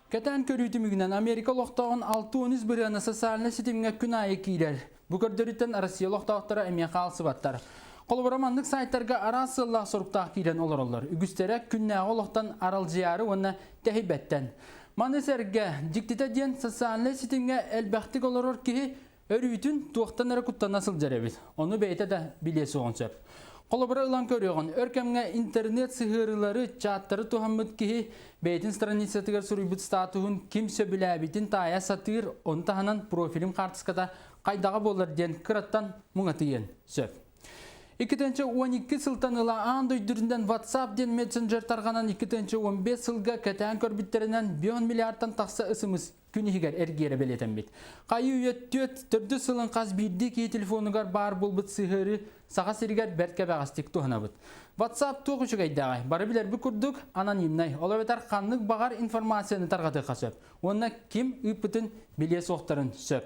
Кэтээн көрүү түмүгүнэн Америка олохтооҕун 63 бырыана социальнай ситимҥэ күн аайы киирэр. Бу көрдөрүүттэн Россия олохтоохторо эмиэ хаалсыбаттар. Холобура, маннык сайтарга араас сыаллаах-соруктаах киирэн олороллор. Үгүстэрэ күннээҕи олохтон аралдьыйаары уонна тэһийбэттэн. Маны сэргэ, дьиктитэ диэн социальнай ситимҥэ элбэхтик олорор киһи өрүүтүн туохтан эрэ куттана сылдьар эбит. Ону бэйэтэ да билиэ суоҕун сөп. Холобура ылан көрүөҕүн, өр кэмҥэ интернет сыһыарыылары, чаттары туһаммыт киһи бэйэтин страницатыгар суруйбут статуһун ким сөбүлээбитин таайа сатыыр, ону таһынан профилин хаартыската хайдаҕа буолар диэн кыраттан муҥатыйыан сөп. 2012 сылтан ыла аан дойду үрдүнэн WhatsApp диэн мессенджер тарҕанан 2015 сылга кэтээн көрбүттэринэн 5 миллиардтан тахса ысымыс күн иһигэр эргиэрэ бэлиэтэммит. Хайыы-үйэ түөрт төрдүс сылын хас биирдии киһи телефонугар баар буолбут сыһыары Саха сиригэр бэрт кэбэҕэстик туһанабыт. WhatsApp туох үчүгэйдээҕэй? Бары билэрбит курдук анонимнай, ол эбэтэр ханнык баҕар информацияны тарҕатыахха сөп уонна ким ыыппытын билиэ суохтарын сөп.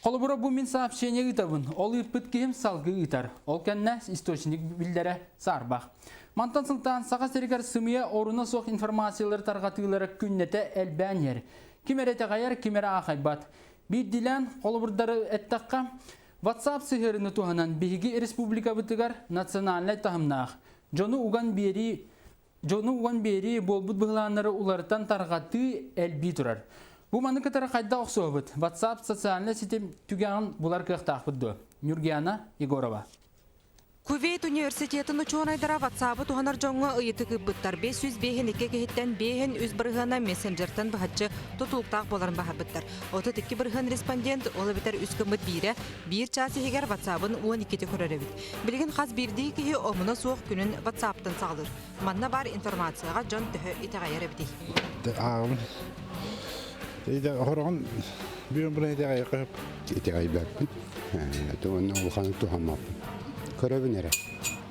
Холобура, бу мин сообщение ыытабын, ол ыыппыт киһим салгыы ыытар. Ол кэннэ источник биллэрэ саарбах. Мантан сылтаан Саха сиригэр сымыйа оруна суох информациялары тарҕатыылара күннэтэ элбээн иһэр. Ким эрэ итэҕэйэр, ким эрэ аахайбат. Биирдиилээн холобурдары эттэххэ, WhatsApp сыһыарыны туһанан биһиги республикабытыгар национальнай таһымнаах дьону уган биэрии дьону уган биэрии буолбут быһылааннары уларытан тарҕатыы элбии турар. Бу маны кытары хайдах охсуһабыт? WhatsApp социальнай ситим түгэҕин булар кыахтаахпыт дуо? Нюргиана Егорова. Кувейт университетын учуонайдара WhatsApp-ы туһанар дьоҥҥо ыйытык ыыппыттар. 552 киһиттэн 5 бырыһыана мессенджертэн быһаччы тутулуктаах буоларын баһарбыттар. 32 бырыһыан респондент, ол эбэтэр үс гыммыт биирэ, биир чаас иһигэр WhatsApp-ын 12-ти көрөр эбит. Билигин хас биирдии киһи омуна суох күнүн WhatsApp-тан саҕалыыр. Манна баар информацияҕа дьон төһө итэҕэйэр эбитий? Ааҕабын. Хороҕун бүөн бына итэҕэйэххэ Итэҕэйбэппин. Уонна улаханнык туһаммаппын. Көрөбүн эрэ.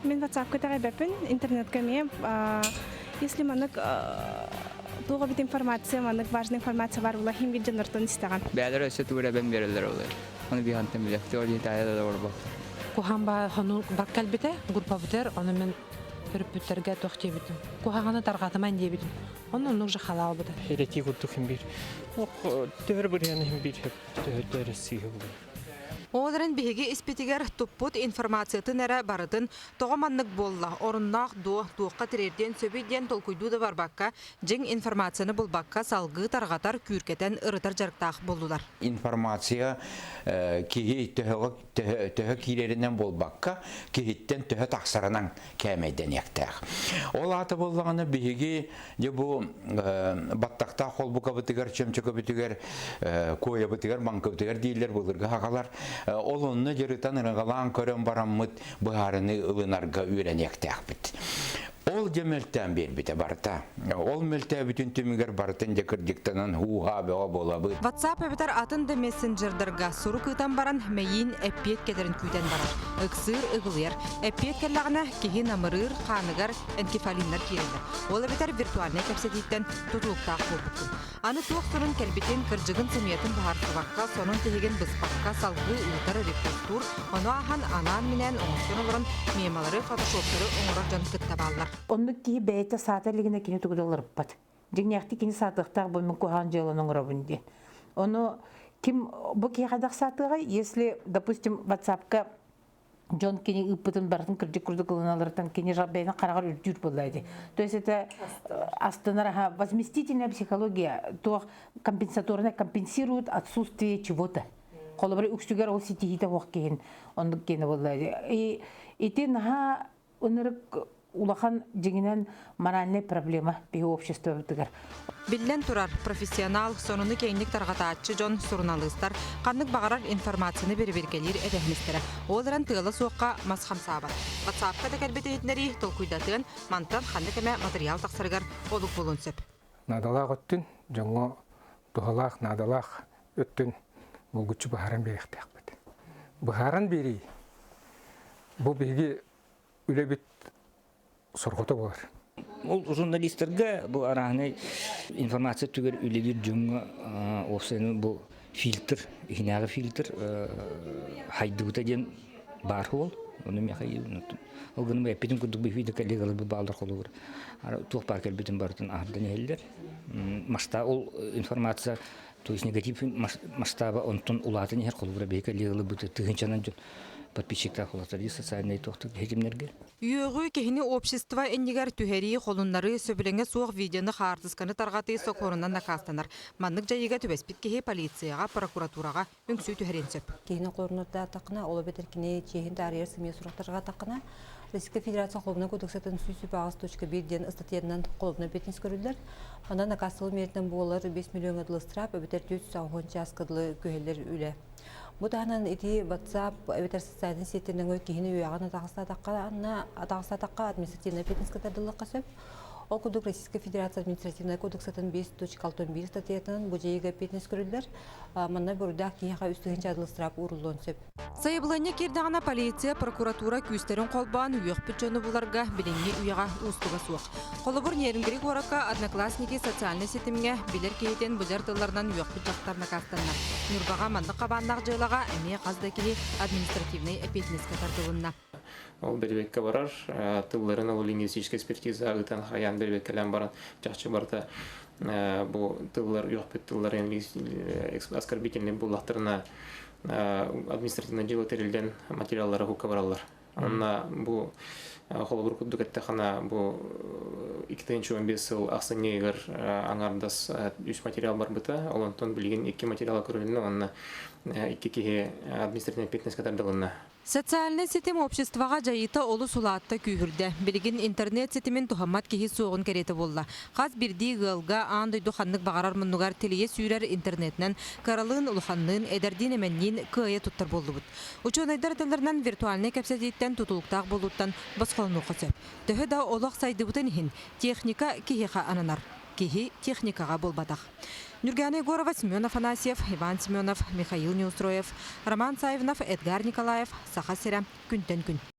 Мин WhatsApp-ка итэҕэйбэппин, интернетка эмиэ. Если маннык туох эбит информация, маннык важная информация бар була хим бир дьоннортон истэҕин. Бээлэр өссө тугу эбэн биэрэллэр ол. Ону биһантан билэ. Туох дии таайа да олорбот. Куһаҕан баа хону бар кэлбитэ, группабытыгар, ону мин төрөппүттэргэ туох диэбитим. Куһаҕаны тарҕатыман диэбитим. Онно оннук же халаалбыта. Эретии курдук хим биир. Төһөр бырыһыан хим биир төһөр сыыһа булар. Ол эрэн биһиги испитигэр туппут информациятын эрэ барытын тоҕо маннык буолла, оруннаах дуо, туохха тириэрдиэн сөбүй диэн толкуйдуу да барбакка, дьиҥ информацияны булбакка салгыы тарҕатар, күүркэтэн ырытар дьарыктаах буоллулар. Информация киһи төһө киирэринэн буолбакка, киһиттэн төһө тахсарынан кээмэйдэниэхтээх. Ол аата буоллаҕына биһиги дьэ бу баттахтаах холбукабытыгар, чөмчөкөбүтүгэр, куойабытыгар, маҥкыбытыгар дииллэр былыргы сахалар. Ол онно дьарытан ырыгалаан көрөн бараммыт быһаарыныы ылынарга үөрэниэхтээхпит. Ол дьэ мөлтөөн биэрбитэ барыта. Ол мөлтөөбүтүн түмүгэр барытын дьэ кырдьыктанан һуу-һаа бөҕө буолабыт. WhatsApp эбэтэр атын да мессенджердарга сурук ыытан баран мэйиин эппиэт кэлэрин күүтэн барар. Ыксыыр, ыгылыйар. Эппиэт кэллэҕинэ киһи намырыыр, хааныгар энкефалиннар киирэллэр. Ол эбэтэр виртуальнай кэпсэтииттэн тутулуктаах буолбуккун. Аны туох сонун кэлбитин, кырдьыгын-сымыйатын быһаарсыбакка, сонун тиһигин быспакка салгыы ыытар, репостуур, ону ааһан анаан-минээн оҥостон олорон мемалары, фотошоптары оҥорор дьон кытта бааллар. Оннук киһи бэйэтэ саата илигинэ кини тугу да уларыппат. Дьиҥнээхтик кини саатыахтаах бу мин куһаҕан дьыаланы оҥоробун диэн. Ону ким бу киһи хайдах саатыаҕай, если, допустим, WhatsApp-ка дьон кини ыыппытын барытын кырдьык курдук ылыналарыттан кини бэйэтин хараҕар үрдүүр буолла ити. То есть это астынар аха возместительная психология туох компенсаторная компенсирует отсутствие чего-то. Холобура үксүгэр ол ситиһиитэ суох киһин оннук киэнэ буолла ити. Ити наһаа ынырык улахан дьиҥинэн моральнай проблема биһи обществобытыгар. Биллэн турар, профессионал, сонуну киэҥник тарҕатааччы дьон, суруналыыстар ханнык баҕарар информацияны бэрэбиэркэлиир эбээһинэстэрэ. Ол эрэн тыала суохха мас хамсаабат. Ватсапка да кэлбит иһитиннэрии толкуйдатыан, мантан ханнык эмэ матырыйаал тахсарыгар олук буолуон сөп. Наадалаах өттүн, дьоҥҥо туһалаах, наадалаах өттүн булгуччу быһааран биэриэхтээхпит. Быһааран биэрии бу биһиги үлэбит сорҕото буолар. Ол журналистарга бу арааһынай информация түгэр үлэлиир дьоҥҥо уопсайынан бу фильтр, иһинээҕи фильтр хайдыбыта диэн баар суол. Ону миэхэ ол гынан эппитим курдук биһиги коллегаларбыт бааллар холобур. Туох баар кэлбитин барытын аһардан иһэллэр. Масштаб ол информация то есть негатив масштаба онтон улаатан иһэр холобура биһиги коллегаларбыт тыһыынчанан дьон подписчиктаах улаатар социальнай туохтук хитимнэргэ. Үөҕүү киһини общество иннигэр түһэрии, холуннарыы, сөбүлэҥэ суох видеоны хаартысканы тарҕатыы сокуонунан накаастанар. Маннык дьайыыга түбэспит киһи полицияҕа, прокуратураҕа үҥсүү түһэриэн сөп. Киһини холуннардаатаххына, ол эбэтэр кини чиэһин таарыйар сымыйа сурахтарҕаатаххына, Российскай Федерация Холуобунай кодексатын 108.1 диэн ыстатыйанан холуобунай эппиэтинэс көрүллэр. Онон накаастабыл миэрэтинэн буолар 5 миллиоҥҥа дылы ыстыраап эбэтэр 480 чааска дылы күһэллэр үлэ. Бу таһынан ити WhatsApp эбэтэр социальнай сеть нөҥүө киһини үөҕэн атаҕастаатахха, атаҕастаатахха административнай эппиэтинэскэ тардыллыахха сөп. Ол курдук Российскай Федерация административнай кодексатын 5.61 статьятынан бу дьайыыга эппиэтинэс көрүллэр. Манна буруйдаах киһиэхэ үс тыһыынча адыл ыстыраап ууруллуон сөп. Сайабылыанньа киирдэҕинэ полиция, прокуратура күүстэрин холбоон үөхпүт дьону буларга билиҥҥи үйэҕэ уустуга суох. Холобур, Нерюнгри куоракка Одноклассники социальнай ситимҥэ билэр киһитин быдьар тылларынан үөхпүт дьахтар накаастанна. Ньурбаҕа маннык хабааннаах дьыалаҕа эмиэ хас да киһи административнай эппиэтинэскэ тардылынна. Ол бэрибэккэ барар, тылларын ол лингвистическэй экспертиза ыытан хайаан бэрибэккэлээн баран чахчы барыта бу тыллар үөхпүт тылларын оскорбительный буллахтарына административное дело тэриллэн материаллара хукка бараллар. Онно бу холобур курдук эттэххинэ бу 2015 сыл ахсынньы ыйыгар аҥардас үс материал барбыта. Ол онтон билигин икки материала көрүлүннэ уонна икки киһи административный эппиэтинэскэ тардылынна. Социальнай ситим обществоҕа дьайыыта олус улаатта күүһүрдэ. Билигин интернет ситимин туһаммат киһи суоҕун кэриэтэ буолла. Хас биирдии ыалга аан дойду ханнык баҕарар муннугар тилийэ сүүрэр интернетинэн кыралыын-улаханныын, эдэрдиин-эмэнниин кыайа туттар буоллубут. Учуонайдар этэллэринэн виртуальнай кэпсэтииттэн тутулуктаах буолууттан босхолонуохха сөп. Төһө да олох сайдыбытын иһин, техника киһиэхэ ананар. Киһи техникаҕа буолбатах. Нюргана Егорова, Семен Афанасьев, Иван Семенов, Михаил Неустроев, Роман Савинов, Эдгар Николаев, Саха сирэ, күнтэн күн.